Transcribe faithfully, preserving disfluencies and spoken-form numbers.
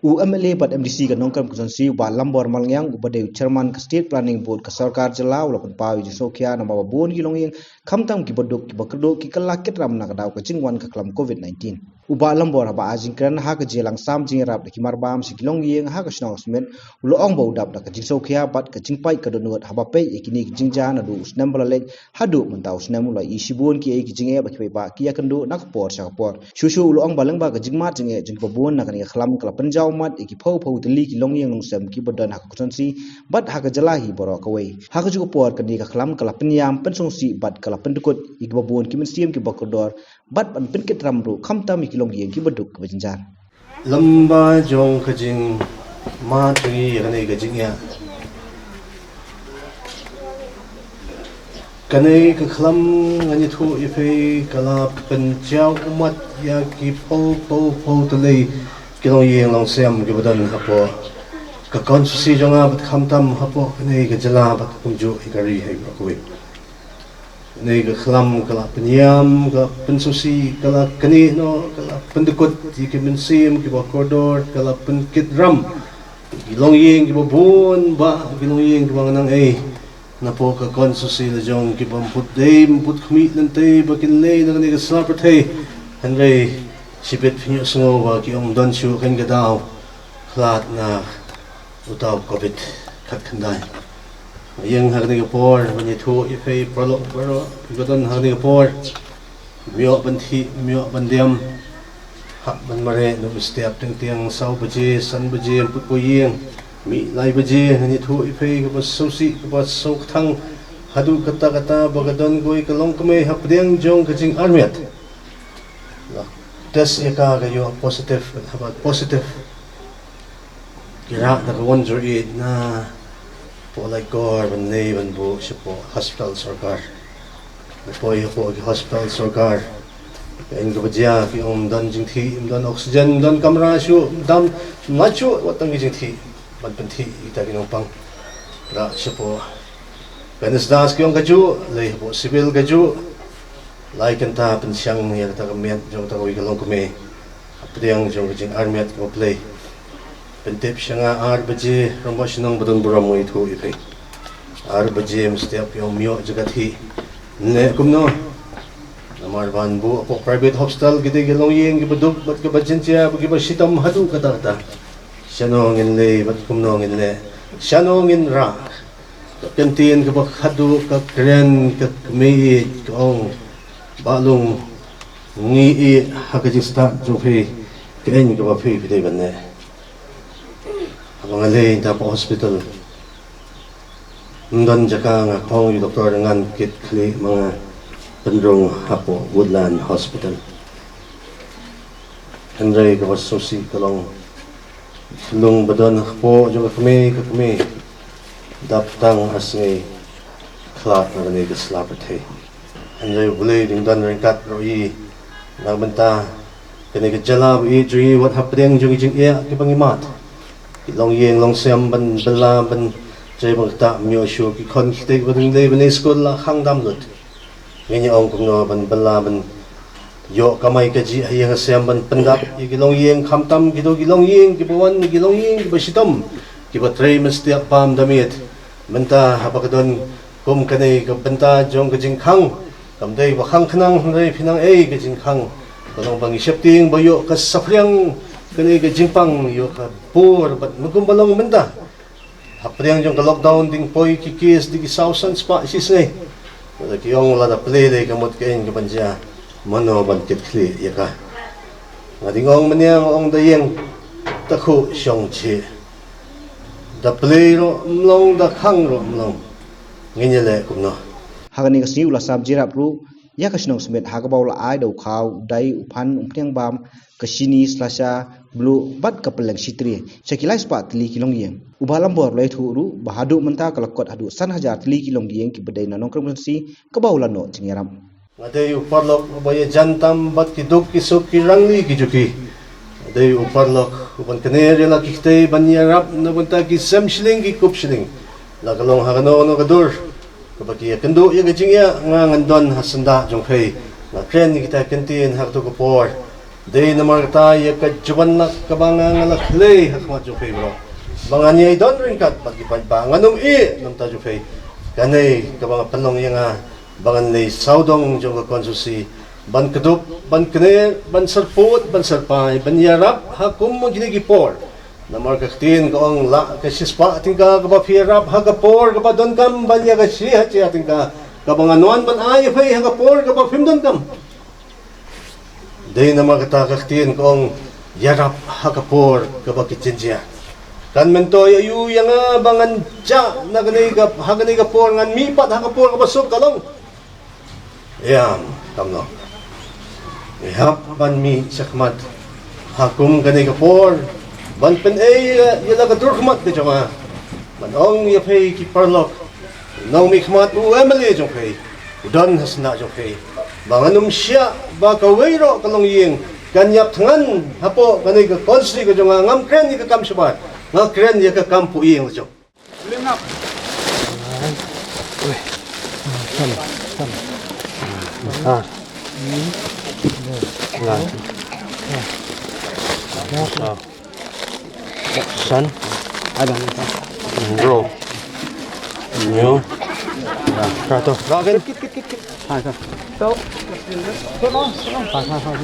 U M L A bad M D C ka Nongkrem Constituency, u Bah Lambor Malngiang, uba dei u Chairman ka State Planning Board ka Sorkar Jylla, u la pynpaw ïa ka jingsngewkhia namar ba bun ki longïing, khamtam kiba duk kiba kyrduh, ki kylla kit ram na ka daw ka jingwan ka khlam covid nineteen. U Bah Lambor haba ai jingkren ha ka jingïalang sam jingïarap da ki marbam sha ki longïing ha ka shnong Smit, u la ong ba u dap da ka jingsngewkhia bad ka jingpait ka dohnud haba peit ïa kine ki jingjia naduh u snem ba la leit haduh mynta u snem. U la ïohi shibun kiei ki jingeh ba ki paidbah ki ïakynduh na ka por sha ka por. Shuh shuh u la ong ba lyngba ka jingmad jingeh jong kiba bun, na kane ka khlam ka la pynjaw mat ïa ki phew phew tylli ki longïing longsem kiba don ha ka constituency bad ha ka jylla hi baroh kawei. Ha kajuh ka por kane ka khlam ka la pynïam, pynsngewsih bad ka la pyndkut ïa kiba bun ki mynsiem kiba kordor bad ban pynkit ram ruh khamtam ïa ki longïing kiba duk kiba jynjar. Lyngba jong ka jingmad jong ngi ïa kane ka jingeh, kane ka khlam, ngan ïathuh ïa phi, ka la pynjaw mat ïa ki phew phew phew tylli ki longïing longsem kiba don hapoh ka constituency jong nga bad khamtam hapoh kane ka jylla bad kumjuh ïa ka ri hi baroh kawei. Kane ka khlam ka la pynïam, ka la pynsngewsih, ka la knieh noh, ka la pyndkut ïa ki mynsiem kiba kordor, ka la pynkit ram ïa ki longïing kiba bun, ba ki longïing kiba nang ei napoh ka constituency la jong, kiba ym pat dei, ym pat khmih lynti ba kin leit na kane ka sla pyrthei. Hynrei shibit phin ïohsngew ba ki ong don shuh kane ka daw khlad na uta u covid khatkhyndai. Nga ïeng ha kane ka por ban ïathuh ïa phi paralok baroh kiba don ha kane ka por. Ym ïoh ban thih, ym ïoh ban diam. Hap ban mareh naduh mynstep teng teng saw baje, san baje, ym pat poi ïing. Mih lai baje, ngan ïathuh ïa phi kaba sngewsih, kaba sngewkthang. Haduh katta katta ba ka don kawei ka longkmie hapdeng jong ka jingarmiat. La test ïa ka, ka ïoh positive, haba positive, ki rah da ka one zero eight na poh Laitkor ban leit ban buh shapoh hospital sorkar. Ban poi hapoh ki hospital sorkar, ka ïeng kaba jia, ki ong ym don jingthih, ym don oxygen, ym don kamra shuh, ym don, ym don shuh wat tang ki jingthih ban pynthih ïa kita ki nongpang. Rah shapoh Venus Das, ki ong kajuh, leit hapoh Civil kajuh. Lai kynta pynshang ïa kata ka met jong kata kawei ka longkmie hapdeng jong ka jingarmiat kaba plie. Pyntip sha nga ar baje, rangbah shnong ba don burom, nga ïathuh ïa phi. Ar baje mynstep, ym ïoh jaka thih. Ngan leh kumno? Namar ban buh hapoh private hospital, kita ki longïing kiba duk bad kiba jynjar bad kiba shitom haduh katta katta. Shano ngin leit bad kumno ngin leh? Shano ngin rah? Ka kyntien kaba khadduh ka kren ka kmie, ka ong, Bah Lung, ngi ïeit ha ka jingstad jong phi, ka ïeng kaba phi phi dei ban leh. Haba nga leit hapoh hospital, ym don jaka, nga khong ïa u doktor, ngan kit khlieh ma nga pynrung hapoh Woodland Hospital. Hynrei kaba sngewsih ka long, lung ba don hapoh jong ka kmie, ka kmie dap tang ar sngi khlad na kane ka sla pyrthei. Hynrei U Blei u dang don ryngkat bad ngi na ka bynta kane ka jylla ba ïeit jong ngi, wat hapdeng jong ki jingeh kiba ngi mad. Ki longïing longsem ban bylla ban trei ban ktah, ym ïoh shuh, ki khon ki kti kiba dang dei ban leit skul la khang dam lut. Ngin ïa ong kumno ban bylla ban ïoh kamai kajih ha ïing ha sem ban pyndap ïa ki longïing, khamtam kito ki longïing kiba wan na ki longïing kiba shitom, kiba trei mynstep bam da miet. Mynta haba ka don kum kane ka bynta jong ka jingkhang, kam dei ba khang khnang hynrei phi nang ei ka jingkhang. Ka long ba ngi sheptieng ba ïoh ka saphriang kane ka jingpang, ïoh ka bor bad ma kum ba long mynta. Hapdeng jong ka lockdown dang poi ki case da ki saw san spah shi sngi. Lada ki ong lada plie lei ka mut ka ïing ka ban jia, mano ban kit khlieh ïa ka? Nga dang ong mynne, nga ong da ïeng, da khuh shong jhieh. Da plie ruh ym long, da khang ruh ym long. Ngin ïa leh kumno? Ha kane ka sngi u la sap jingïarap ruh ïa ka shnong Smit ha kaba u la ai da u khaw, u dai, u phan, u phniang bam, ka shini, slasha, bluh bad ka pylleng shitri sha ki lai spah tylli ki longïing. U Bah Lambor u la ïathuh ruh ba haduh mynta ka la kot haduh san hajar tylli ki longïing kiba dei na Nongkrem Constituency kaba u la noh jingïarap. Nga dei u paralok uba ïajan tam bad ki duk ki suk, ki rangli ki juki. Nga dei u paralok uban kner ïa la ki kti ban ïarap na bynta ki sem shilling ki kup shilling, la ka long ha kano kano ka dur. Kaba ki ïakynduh ïa ka jingeh, nga ngan don ha syndah jong phi. Nga kren ïa kita ki kyntien ha kato ka por. Dei namar kata ïa ka jaban lak kaba nga nga la khlei ha khmat jong phi bro, ba ngan ïai don ryngkat bad ki paidbah, ngan ym ïeh namar jong phi. Kane kaba nga pynlong ïa nga ba ngan leit sawdong jong ka constituency, ban kdup, ban kner, ban syrpud, ban syrpai, ban ïarap ha kum kine ki por. Namar ka ktien ka ong, lah ka shispah tyngka kaba phi ïarap ha ka por kaba donkam, ban ïa ka shi hajar tyngka kaba ngan wan ban ai ïa phi ha ka por kaba phim donkam. Dei namar kata ka ktien ka ong, ïarap ha ka por kaba ki jingjia. Kan myntoi aïu ïa nga ba ngan jah na kane ka, ha kane ka por, ngan mih pat ha ka por kaba suk ka long? Ïa, kam long. Ngi hap ban mih shakhmat ha kum kane ka por, ban pynei ïa la ka dur khmat ka jong nga, ban ong ïa phi ki paralok, u nongmihkhmat, u M L A jong phi u don ha sna jong phi. Ba ngan ym shah ba kawei ruh ka longïing kan ïap thngan hapoh kane ka constituency ka jong nga. Ngam kren ïa ka kam shabar, nga kren ïa ka kam pyrshah ïing la jong. San. Bro. Nyo. Ka to. Ka ken. Hai ka. To. To no. Hai hai hai.